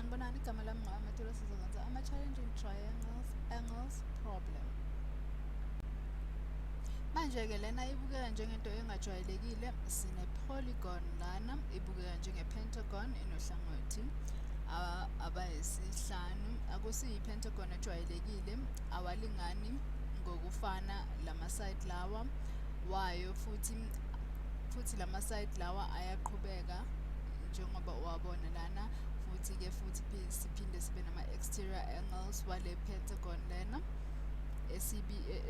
Sanibonani, igama lami ngu-Amatula. Sizokwenza ama-challenging triangles angles problem. Manje-ke lena ibukeka njengento engajwayelekile. Sine-polygon lana, ibukeka njenge-pentagon, inohlangothi abayisihlanu. Akusiyi-pentagon ejwayelekile, awalingani ngokufana lama-side lawa wayo, futhi lama-side lawa ayaqhubeka njengoba uwabona lana. Futhi-ke futhi siphinde sibe nama-exterior angles wale pentagon lena.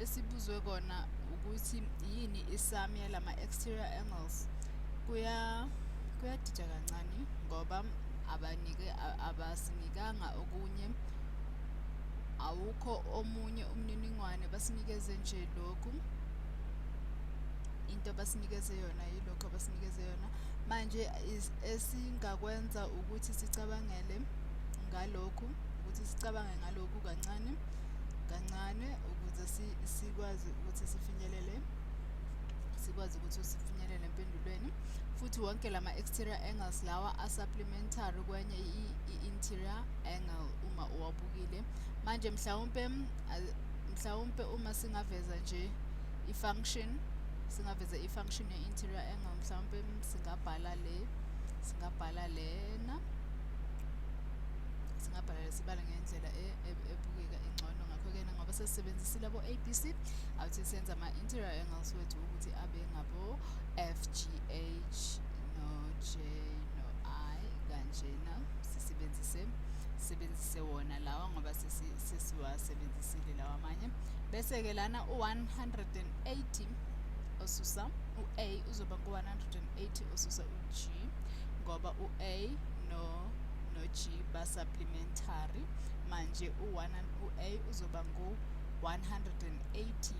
Esibuzwe kona ukuthi yini i-sum yalama exterior angles. Kuyadida kancane ngoba abanike abasinikanga okunye, awukho omunye umniningwane, basinikeze nje lokhu. Into abasinikeze yona yilokhu abasinikeze yona. Manje esingakwenza ukuthi sicabangele ngalokhu, ukuthi sicabange ngalokhu kancane kancane ukuze sikwazi ukuthi sifinyelele, sikwazi ukuthi sifinyelele empendulweni. Futhi wonke lama exterior angles lawa a-supplementary kwenye i-interior angle uma uwabukile. Manje mhlawumpe uma singaveza nje i-function, singaveza i-function ye-interior angle, mhlawumpe singabhala le, singabhala lena, singabhala le, sibale ngendlela ebukeka ingcono. Ngakho-ke ngoba sesisebenzisile abo A B C, awuthi senze ama-interior angles wethu ukuthi abe ngabo F G H no J no I kanjena. Sisebenzise wona lawa ngoba sesiwasebenzisile lawa amanye. Bese-ke lana u-180 osusa u-A uzoba ngu-180 osusa u-G, ngoba u-A no-G ba-supplementary. Manje u-A uzoba ngu-180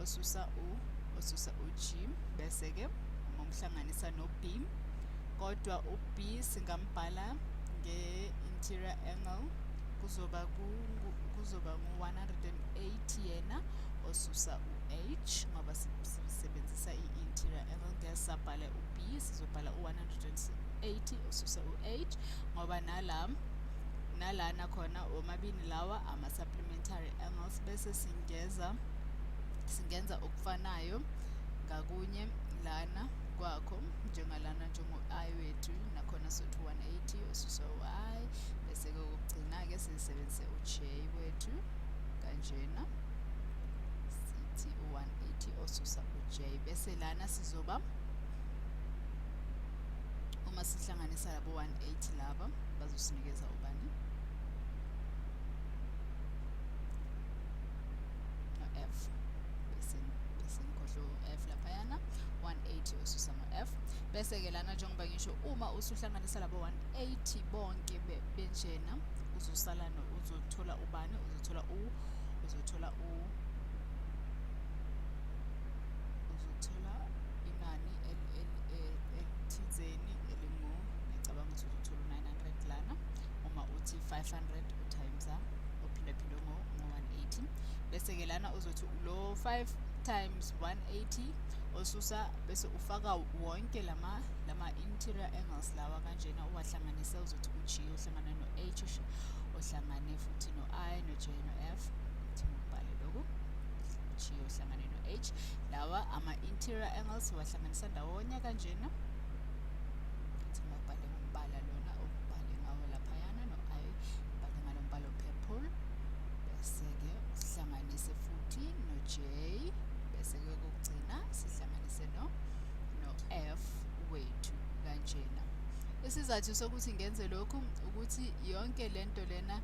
osusa u-G, bese-ke uma umhlanganisa no-B, kodwa u-B singambhala nge-interior angle, kuzoba ngu-180 yena osusa u-H, ngoba sisebenzisa i-interior angle. Ngeke sabhale u-B, sizobhala u-180 osusa u-H, ngoba nalana khona omabili lawa ama-supplementary angles. Bese singenza okufanayo ngakunye lana kwakho, njengalana njengo-I wethu, nakhona sothi 180 osusa u-I, bese-ke okugcina-ke sisebenzise u-J wethu kanjena, sithi u-180 osusa u-J. Bese lana sizoba uma sihlanganisa labo 180 laba bazosinikeza ubani? No-F. Bese ngikhohlwe u-F laphayana, 180 osusa no-F. Bese-ke lana njengoba ngisho, uma usuhlanganisa labo 180 bonke benjena, uzosala uzothola ubani? Uzothola u uzothola u uzothola inani elithizeni elingu, ngiyacabanga ukuthi uzothola u-900 lana uma uthi 500 utimes uphindaphindwe ngo-180. Bese-ke lana uzothi lo 5 times 180 osusa, bese ufaka wonke lama interior angles lawa kanjena uwahlanganise, uzothi u-G uhlangane no-H, ohlangane futhi no-I no-J no-F. Uthi ngibhale lokhu, G ohlangane no-H, lawa ama-interior angles uwahlanganisa ndawonye kanjena. Uthi ngibhale ngombala lona ubhale ngawo laphayana, no-I ubhale ngalo mbala purple, bese-ke usihlanganise futhi no-J, bese-ke kokugcina sihlanganise no-F wethu kanjena. Isizathu sokuthi ngenze lokhu ukuthi yonke lento lena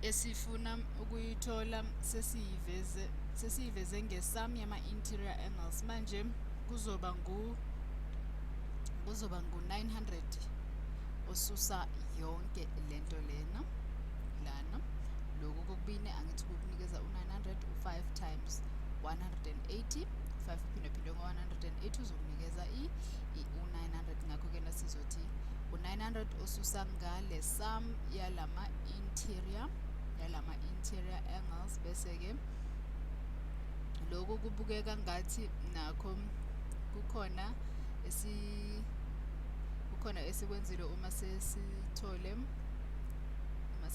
esifuna ukuyithola sesiyiveze ngesum yama-interior angles. Manje kuzoba ngu-900 osusa yonke lento lena lana. Lokhu kokubili angithi kukunikeza u-900, u-5 times 180, 5 uphindaphindwe ngo-180 uzokunikeza u-900. Ngakho-ke nasizothi u-900 osusa ngale sum yalama interior angles. Bese-ke lokhu kubukeka ngathi nakho kukhona esikwenzile uma sesithole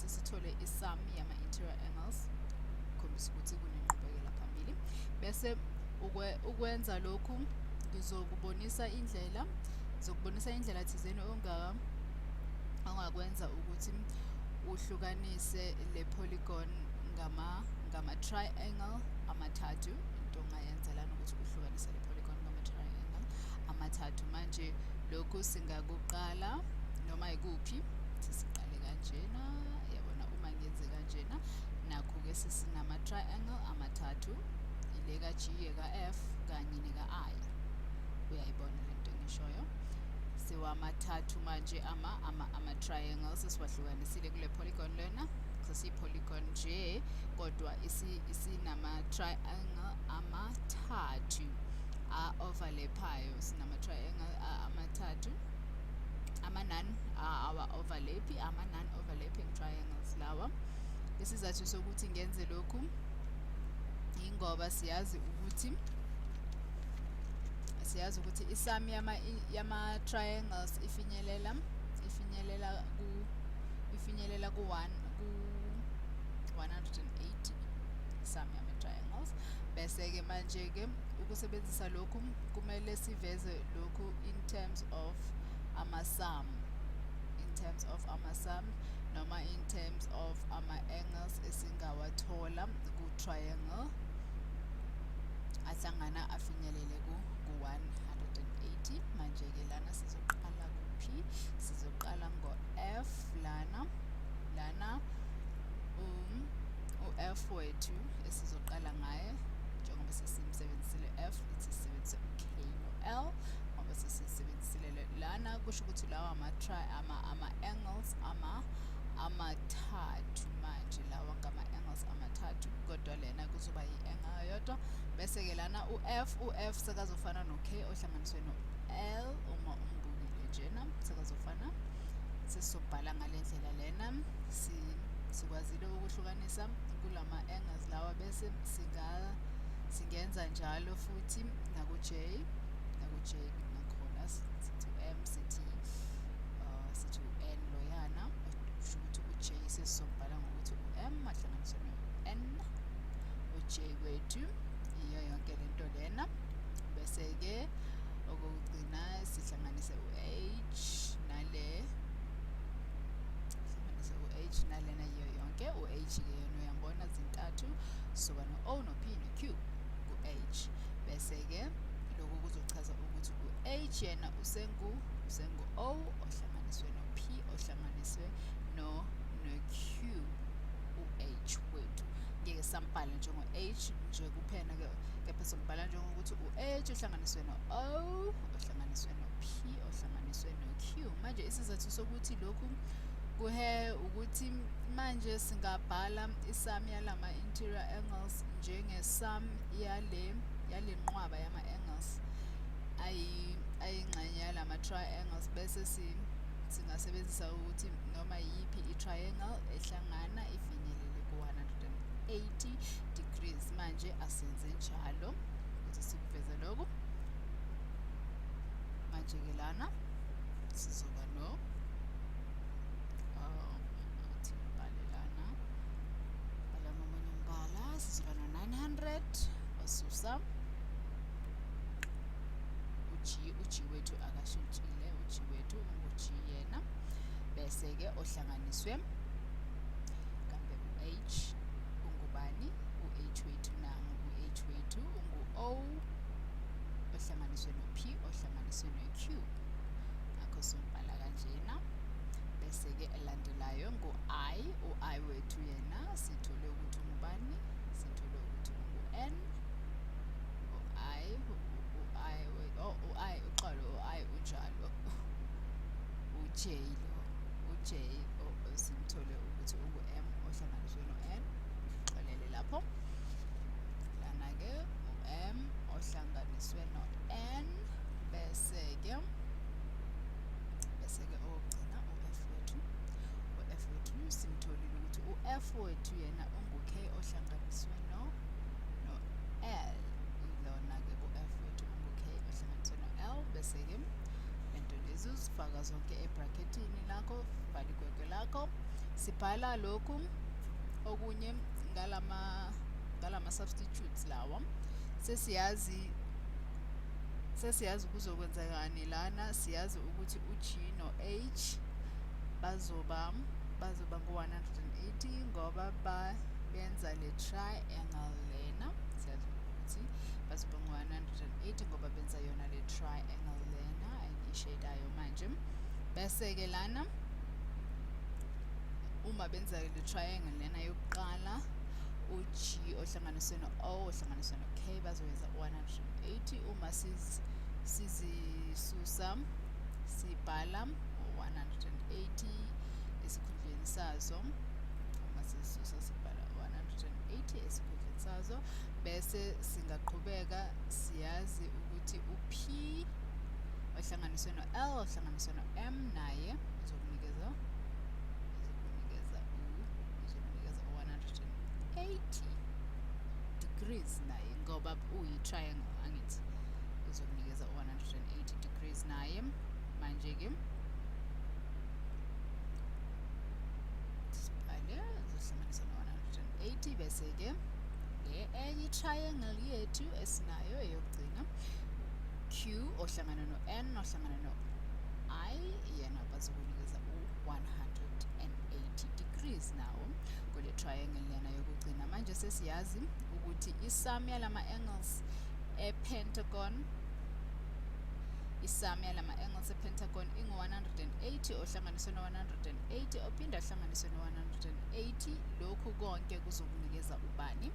sesithole i-sum yama-interior angles, khombisa ukuthi kunenqubekela phambili. Bese ukwenza lokhu ngizokubonisa indlela thizeni ongakwenza ukuthi uhlukanise le polygon ngama-triangle amathathu. Into ongayenza lana ukuthi uhlukanise le polygon ngama-triangle amathathu. Manje lokhu singakuqala noma ikuphi, siqale kanjena. Yabona, uma ngenze kanjena, nakho-ke sesinama-triangle amathathu, ile ka-G, eka-F kanye neka-I. Uyayibona lento engishoyo? Siwamathathu manje ama-triangles esiwahlukanisile kule polygon lena. Sesiyi-polygon nje, kodwa isinama-triangle amathathu a-overlaphayo. Sinama-triangle amathathu, ama-non-overlapping triangles lawa. Isizathu sokuthi ngenze lokhu ingoba siyazi ukuthi isum yama-triangles ifinyelela ku 180, sum yama-triangles. Bese-ke manje-ke ukusebenzisa lokhu kumele siveze lokhu in terms of ama-sum, noma in terms of ama-angles esingawathola ku-triangle ahlangana afinyelele ku-180. Manje-ke lana sizoqala kuphi? Sizoqala ngo-F lana. U-F wethu esizoqala ngaye, njengoba sesimsebenzisile F, ithi sisebenzise u-K no-L, ngoba sesisebenzisile lana, kusho ukuthi lawa ama-angles amathathu. Manje lawa ngama-angles amathathu, kodwa lena kuzoba yi-angle eyodwa. Bese-ke lana u-F sekazofana no-K ohlanganiswe no-L. Uma umbukile njena sekazofana. Sesizobhala ngale ndlela lena. Sikwazile ukuhlukanisa kulama-angles lawa, bese singenza njalo futhi naku-J, nakhona sithi u-M, sithi u-N loyana, kusho ukuthi u-J sesizombhala ngokuthi u-M ahlanganiswe no-N, u-J wethu iyo yonke lento lena. Bese-ke okokugcina sihlanganise u-H nale, u-H nalena yiyo yonke. U-H-ke yena uyambona zintathu, soba no-O no-P no-Q ku-H. Bese-ke lokhu kuzochaza ukuthi u-H yena usengu-O ohlanganiswe no-P ohlanganiswe no-Q, u-H wethu. Ngeke sambhale njengo-H nje kuphela, kepha sombhala njengokuthi u-H ohlanganiswe no-O ohlanganiswe no-P ohlanganiswe no-Q. Manje isizathu sokuthi lokhu kuhe ukuthi manje singabhala isum yalama interior angles njenge-sum yale nqwaba yama-angles ayingxenye yalama triangles. Bese singasebenzisa ukuthi noma yiphi i-triangle ehlangana ifinyelele ku-180 degrees. Manje asenze njalo ukuthi sikuveze lokhu. Manje-ke lana sizoba no sizoba no-900 wasusa u-G wethu akashintshile, u-G wethu ungu-G yena. Bese-ke ohlanganiswe kambe u-H ungubani? U-H wethu nangu, u-H wethu ungu-O ohlanganiswe no-P ohlanganiswe no-Q. Ngakho sombhala kanjena. Bese-ke elandelayo ngu-I. U-I wethu yena sithole ukuthi ungubani? Sithole ukuthi ungu-N. U-I u-I unjalo. U-J lo, u-J simthole ukuthi ungu-M ohlanganiswe no-N. Xolele lapho. Lana-ke u-M ohlanganiswe no-N. Bese-ke okugcina u-F wethu. U-F wethu simtholile ukuthi u-F wethu yena ungu-K ohlanganiswe no-L. Lona-ke u-F wethu ungu-K ohlanganiswe no-L. Bese-ke lento lezi uzifaka zonke ebracketini lakho, vala igwegwe lakho. Sibhala lokhu okunye ngalama substitutes lawa. Sesiyazi kuzokwenzakani lana. Siyazi ukuthi u-G no-H bazoba ngu-180 ngoba benza le triangle lena. Siyazi ukuthi bazoba ngu-180 ngoba benza yona le triangle lena engiyishadeayo manje. Bese-ke lana uma benza le triangle lena yokuqala, u-G ohlanganiswe no-O ohlanganiswe no-K bazoyenza u-180. Uma sizisusa sibhala u-180 esikhundleni sazo. Uma sizisusa sibhala u-180 esikhundleni sazo. Bese singaqhubeka, siyazi ukuthi u-P ohlanganiswe no-L ohlanganiswe no-M naye uzokunikeza u-180 degrees naye, ngoba uyi-triangle angithi, uzokunikeza u-180 degrees naye. Manje-ke sibhale uzohlanganisa no-180. Bese-ke le enye i-triangle yethu esinayo eyokugcina, Q ohlangana no-N ohlangana no-I, yena bazokunikeza u-180 degrees nawo kule triangle lena yokugcina. Manje sesiyazi ukuthi isum yalama angles e-pentagon, isum yalama angles e-pentagon ingu-180 ohlanganiswe no-180 ophinde ahlanganiswe no-180. Lokhu konke kuzokunikeza ubani?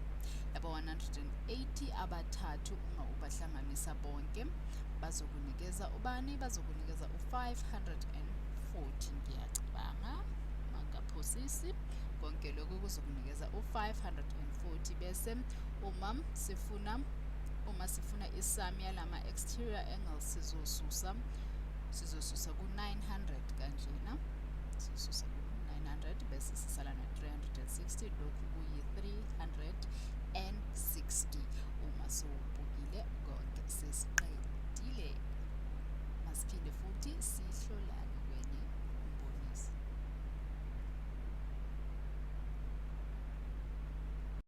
Laba 180 abathathu uma ubahlanganisa bonke bazokunikeza ubani? Bazokunikeza u-540, ngiyacabanga mangaphosisi. Konke lokhu kuzokunikeza u-540. Bese uma sifuna isum yalama exterior angles sizosusa ku-900 kanjena, sizosusa ku-900 bese sisala no-360. Lokhu kuyi-360 uma sowubukile konke sesiqedile.